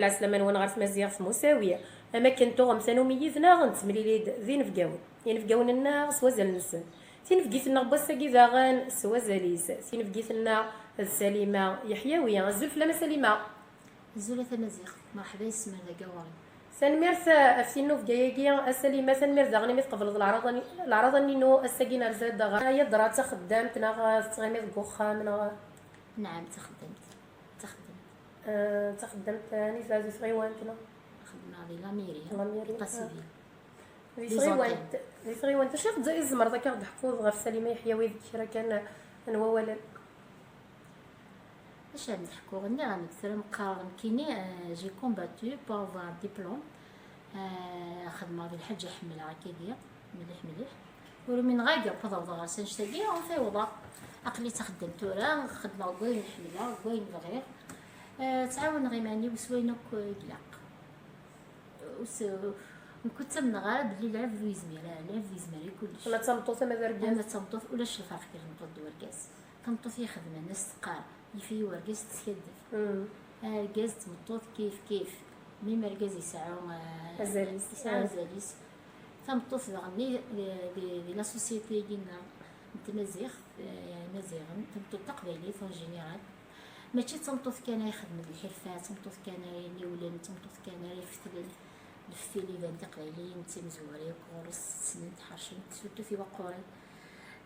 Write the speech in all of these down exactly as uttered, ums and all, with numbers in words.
Lɛeslama-nwen ɣer tmaziɣt Musawi. Am akken tuɣem tanumi yid-neɣ, nettemlili-d d inebgawen. Inebgawen-nneɣ s wazal-nsen. Tinebgit-nneɣ n wass-agi daɣen s wazal-is. Tinebgit-nneɣ d Salima Yeḥyawi. Azul fell-am a Salima. Azul a Tamaziɣt, merḥba yes-m ar dagi ɣur-i. Tanemmirt, eh, ɣef tinnubga-agi a Salima, tanemmirt daɣen imi tqebleḍ leɛraḍa-, leɛraḍa-nni-inu ass-agi nerzad ɣer Yadra. D taxeddamt neɣ, eh, tettɣimiḍ deg uxxam neɣ? Nɛam, d taxeddamt. D taxeddamt. Eh, d taxeddamt, eh, anida, di tɣiwant neɣ? Xeddmeɣ di la mairie, la mairie, état civil. Di tɣiwant, di tɣiwant. Acu i tzemreḍ ad k-aɣ-d-teḥkuḍ ɣef Salima Yeḥyawi deg kra kan n wawalen? Acu ara m-d-ḥkuɣ? Nniɣ-am-d tura meqqar nekkini, euh, j'ai combattu pour avoir un diplôme. Euh, xedmeɣ di lḥaǧa ḥemmleɣ akkagi, mliḥ mliḥ. Ur umineɣ ara deg wawweḍ ɣer-s annect-agi, enfin wwḍeɣ. Aql-i d taxeddamt tura, xeddmeɣ deg wayen ḥemmleɣ, deg wayen bɣiɣ. Euh, ttɛawaneɣ iman-iw s wayen akk i ilaq. Ur s-, nekk ur ttamneɣ ara belli lɛebd ur yezmir ara, lɛebd yezmer i kullec. Ama d tameṭṭut, ama d argaz. Ama d tameṭṭut, ulac lferq gar tmeṭṭut d urgaz. Tameṭṭut ixedmen, as-teqqar, yif-iyi urgaz teskaddeb. Mm. Argaz d tmeṭṭut kif kif. Même argaz yesɛa, eh, azal-is. Yesɛa, ah, azal-is. Tameṭṭut daɣen di, di, di la société-agi-nneɣ n tmaziɣt, eh, imaziɣen, tameṭṭut taqbaylit en général. Mačči d tameṭṭut kan ay ixedmen lḥirfa, d tameṭṭut kan ay iniwlen, d tameṭṭut kan ay ifetlen. Lfettil iban tiqbayliyin d timezwura akk ɣur-s ssnent, ḥercent, surtout tiwaqqurin.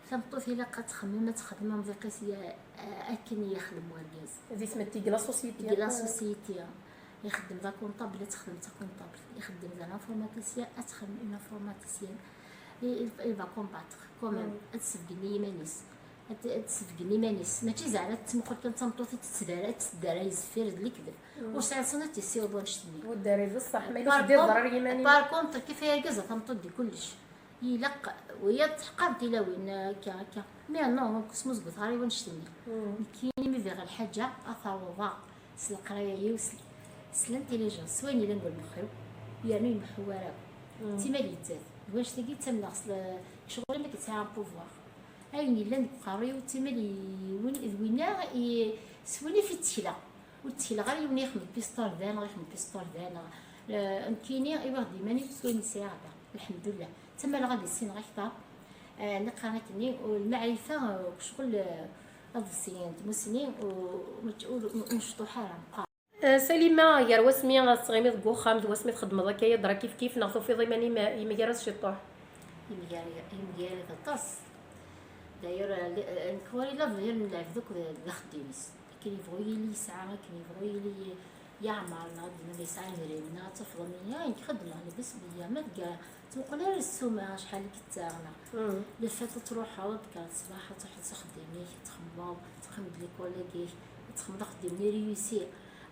Tameṭṭut ilaq ad txemmem, ad texdem amḍiq-is ya-, akken i yexdem urgaz. Di tmetti, deg la société. Deg la société. Ixeddem d akunṭabl, ad texdem d takunṭabl. Ixeddem d l'informaticien, ad texdem une informaticienne. Il, il, il va combattre, quand même. Mm. Ad tsebgen i yiman-is. Ad, ad tsebgen iman-is. Mačči zeɛma ad tettmuqul kan d tameṭṭut i tettdara, ad tettdara i zeffir d lekdeb. Mm. Ur sɛiɣ ṣṣan ad tt-yessiweḍ wanect-nni. Ur ddari d ṣṣeḥ, ma yella par xeddi contre, ḍrar i yiman-im. Par contre, kif argaz a tameṭṭut di kullec. Ilaq, wiyaḍ teḥqar tilawin, akka, akka. Mais non, ur smuzgut ara i wanect-nni. Mm. Nekkini mi bɣiɣ lḥaǧa, ad t-awḍeɣ. S leqraya-iw, s, s l'intelligence, s wayen yellan deg lmex-iw, yernu yemḥu ara. Mm. D timal yettat. D wanect-agi ttamneɣ s le-, ccɣel amek tesɛa un pouvoir. Ayen yellan deg uqerru-iw d timal i win, d winna i, s win i fi ttekleɣ. Ur ttekleɣ ara yiwen ixdem pistolet da neɣ ixdem pistolet da neɣ, eh, nekkini iwaɣ-d iman-iw s wayen i sɛiɣ da. Lḥemdullah. Ttamaleɣ ad issineɣ akteṛ. Eh, neqqar akkenni, u lmaɛrifa, eh, ccɣel, eh, aḍebsi n tmussni, u, u, u, ur necṭuḥ ara, meqqar. Eh, Salima, gar wasmi ad tettɣimiḍ deg uxxam d wasmi txeddmeḍ akka yadra kif kif, neɣ tufiḍ iman-im, eh, yemgar-as ciṭuḥ? Yemgar, yemgar-it aṭas. D'ailleurs, eh, li-, eh, nekk ɣur-i l'avenir n lɛebd akk d, d axeddim-is. Akken yebɣu yili yesɛa, akken yebɣu yili yeɛmer, neɣ ad, ma yesɛa idrimen, neɣ ad tafeḍ am-, ah, nekk xeddmeɣ, lebbi s beyya, ma tga, ttmuqul ara ssuma acḥal i yettaɣ, neɣ. Mm. Le fait ad truḥeḍ, ad tekkreḍ ṣṣbeḥ, ad truḥeḍ s axeddim-ik, ad txemmeḍ, ad txemmeḍ les collègues-ik, ad txemmeḍ axeddim-nni réussi,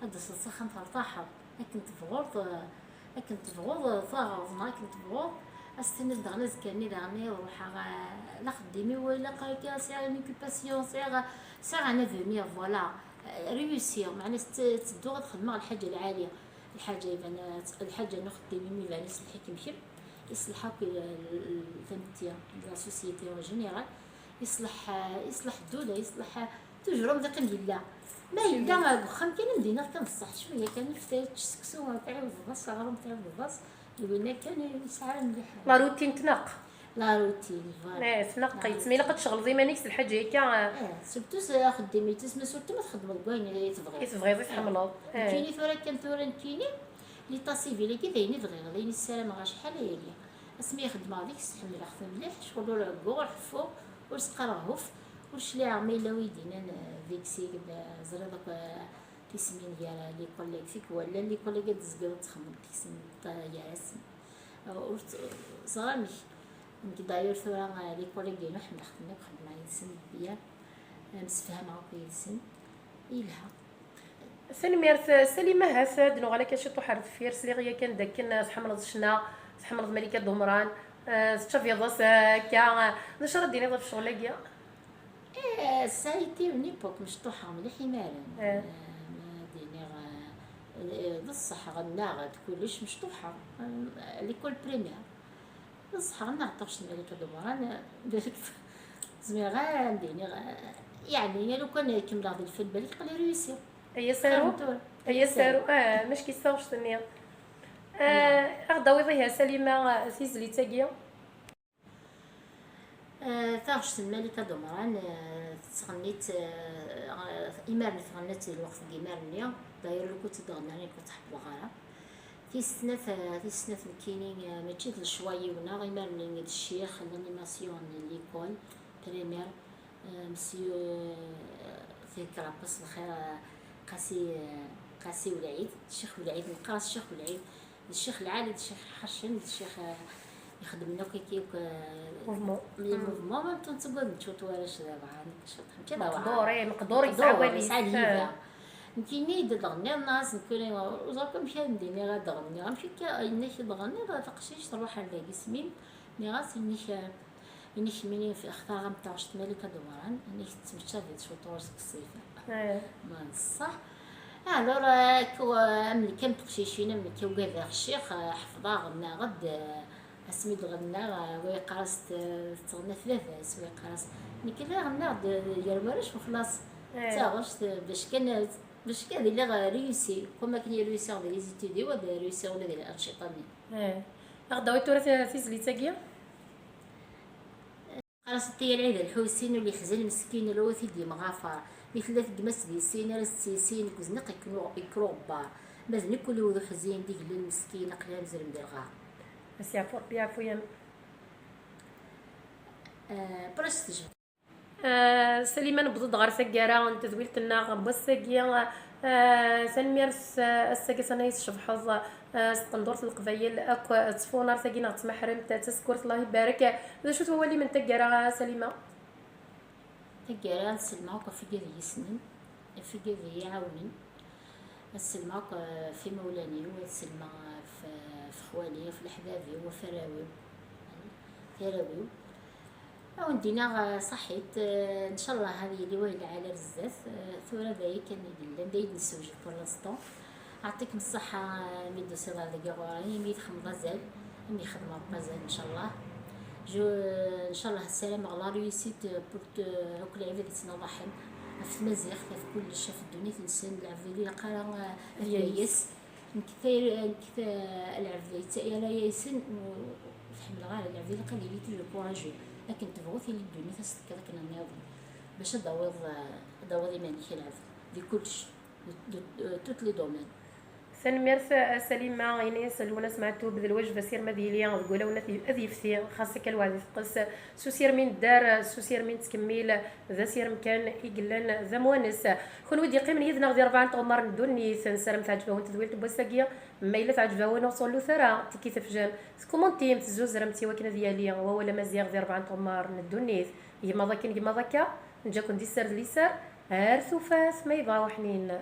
ad d-taseḍ s axxam tertaḥeḍ, akken tebɣuḍ, eh, akken tebɣuḍ, eh, taɣeḍ, neɣ akken tebɣuḍ, ad s-tiniḍ daɣen azekka-nni daɣen i ruḥeɣ, eh, la axeddim-iw, ilaq akka, sɛiɣ une occupation, sɛiɣ, sɛiɣ un avenir, voilà. Eh, réussir, meɛna s-, ttedduɣ ad xedmeɣ lḥaǧa lɛali, lḥaǧa iban, eh, lḥaǧa n uxeddim-im iban iṣleḥ-ikem kemm, iṣleḥ akk i, i, i tametti, la société en général, iṣleḥ, eh, iṣleḥ ddula, iṣleḥ, eh, toujours amḍiq i yella. Ma yella deg uxxam kan, am d-iniɣ kan d ṣṣeḥ, cwiya kan, ifta yečč seksu, tɛiwdeḍ-as aɣrum, tɛiwdeḍ-as, d winna kan yesɛa mliḥ. La routine tneqq. La routine, voilà. Eh, tneqq, yettmi ilaq ad tceɣleḍ iman-ik s lḥaǧa akka, eh. Eh, surtout s axeddim-is, ma surtout ma txeddmeḍ deg wayen i tebɣiḍ. I tebɣiḍ, i tḥemmleḍ. Eh. Nekkini tura kan, tura nekkini, l'état civil-agi d ayen i bɣiɣ, d ayen i ssarameɣ acḥal ayagi. Asmi i xeddmeɣ deg-s, ḥemmleɣ-t mliḥ, ccɣel ur ɛegguɣ, ur ḥeffuɣ, ur s-qqareɣ huf, ur cliɛeɣ ma yella wi d-yennan, eh, vexé, eh, ẓriḍ akk, eh, tismin gar les collègues, tikwal llan les collègues ad d-tezgiḍ ad txemmeḍ deg-sen, eh, gar-asen. Eh, ur t-, ẓer amek. Nekk d'ailleurs tura, eh, les collègues-inu ḥemmleɣ-ten akk, xeddmeɣ yid-sen bien, eh, msefhameɣ akk yid-sen. Yelha. Tanemmirt, Salima, ahat ad nuɣal akka ciṭuḥ ar deffir. Sliɣ yakan d akken tḥemmleḍ ccna, tḥemmleḍ Malika Dumran, eh, tettcabiḍ-as akka, eh, d acu ara d-tiniḍ ɣef ccɣel-agi? Eh, ça a été une époque mecṭuḥa mliḥ imaren. Eh. Eh, ma d-iniɣ, eh, d ṣṣeḥ ɣennaɣ-d kullec mecṭuḥa. Eh, l'école primaire. D ṣṣeḥ, ɣennaɣ taɣect n Malika Dumran, eh, balak zmireɣ ad d-iniɣ, eh, yeɛni, ya lukan kemmleɣ di lfen, balak aql-i réussiɣ. Ay asaru, ay asaru, ah, mačči s taɣect-nni. Ah, ad aɣ-d-tawiḍ ihi a Salima, ah, tizlit-agi? Ah, taɣect n Malika Dumran, ah, tettɣenni-tt, ah, imaren tɣenna-tt di lweqt n yimaren-nni, d'ailleurs lukan tt-id-ɣennan ur tt-ḥebbleɣ ara. Tis snat, ah, tis snat nekkini, ah, mačči d lecwa yiwen-a, imaren-nni d ccix, l'animation n l'école primaire, ah, monsieur, ah, Tihek Rabbas lxir, ah, Qasi, ah, Qasi Welɛid, Ccix Welɛid, neqqar-as Ccix Welɛid, d ccix lɛali, d ccix iḥercen, d ccix, ah, ixeddmen akk akka, akk, ah, mouvement. Les mouvements, même temps tteggad-d cwiṭ warrac d abaɛa, nekk cwiṭ, mačči d abaɛa. Meqdur, eh, meqdur, yesɛa lhiba. Nekkini d-ɣenniɣ, nniɣ-as nekkini, ur ẓriɣ amek ad d-iniɣ ad d-ɣenniɣ. Amek akka, yenna-k d-ɣenniḍ, taqcict tṛuḥ ar dagi s mim, nniɣ-as, yenna-k, ah, Ini kemmini xtareɣ am taɣect Malika Dumran, ini tettmeččav-d cwiṭ ɣur-s qessayt. Ma d ṣṣeḥ. Alors, euh, am nekk am teqcicin, am nekk ugadeɣ ccix, euh, ḥefḍeɣ, ɣennaɣ-d, euh, asmi d-ɣennaɣ, euh, wa yeqqar-as tettɣenna-t baba-s, wa yeqqar-as. Nekk la ɣennaɣ-d, euh, gar warrac u xlaṣ. D taɣect, euh, bac kan, bac kan ad iliɣ, euh, réussi. Comme akken i réussiɣ di les études-iw, ad réussiɣ ula di l'anecciṭa-nni. Ad aɣ-d-tawiḍ tura tizlit-agi? Qqar-as a Tiyya Lɛid Lḥusin, ur yeḥzen meskin, ula ur t-id-yemɣafar. Mi tella tegmat di sin, ara s-tt-isin, deg uzniq yekker u-, yekker uɣebbar. Ma d nekk ul-iw d uḥzin, d igellil meskin, aql-i amezrem di lɣar. Ad s-yeɛfu Ṛebbi, yeɛfu-yam. Ah, Salima, newweḍ-d ɣer taggara n tedwilt-nneɣ n wass-agi. Ah, tanemmirt, ah, ass-agi s anayen tcebḥeḍ, ah, s tqendurt n Leqbayel akk, ah, d tfunart-agi neɣ d tmeḥremt, d tasekkurt, Allah ibarek. D acu-t wawal-im n taggara, a Salima? Taggara, ad sellmeɣ akk ɣef wigad i yi-ssnen, ɣef wigad i yi-iɛawnen. Ad sellmeɣ akk, ah, ɣef imawlan-iw, ad sellmeɣ ɣef, ɣef xwali, ɣef leḥbab-iw, ɣef arraw-iw, tarraw-iw. Ad wen-d-iniɣ, eh, ṣaḥit, eh, ncallah ad yili wayla ɛla ar zdat, eh, tura d aya kan i yellan, d ayen i d-nessewjed pour l'instant. Ɛṭikem ṣṣeḥḥa, eh, mi d-tusiḍ ar dagi ɣur-i, imi txedmeḍ azal, imi yexdem Ṛebbi azal, ncallah. Je, ncallah ssarameɣ la réussite pour, eh, akk lɛibad yettnaḍaḥen ɣef tmaziɣt, ɣef kullec, ɣef ddunit-nsen, lɛebd ur ilaq ara, eh, ad yayes. Nekk tayri, nekk ta-, lɛebd yetta-, yerra-yasen, ur, ur t-ḥemmleɣ ara. Lɛebd ilaq ad yili toujours courageux. Akken tebɣu tili ddunit, ad s-tekkeḍ akken nniḍen. Bac ad d-tawiḍ, ad d-tawiḍ iman-ik a lɛebd. Di kullec. De, de, de, tous les domaines. Tanemmirt a Salima, yenna-yas Lwennas Meɛtub, d lwajeb asirem ad yili deg wulawen ad y-, ad yefti, xas akka lweɛd iteqqes. S usirem i nedder, s usirem i nettkemmil, d asirem kan i yellan d amwanes. Kunwi d-yeqqimen yid-neɣ di rebɛa n tɣemmar n ddunit, nessaram teɛǧeb-awen tedwilt n wass-agi. Ma yella teɛǧeb-awen, ur ttɣellut ara, tiki tefjem, tkumantim, tezzuzremt i wakken ad yali wawal amaziɣ di rebɛa n tɣemmar n ddunit. Gemmaḍ akken, gemmaḍ akka, neǧǧa-ken di sser d liser, ar tufat ma yebɣa uḥnin.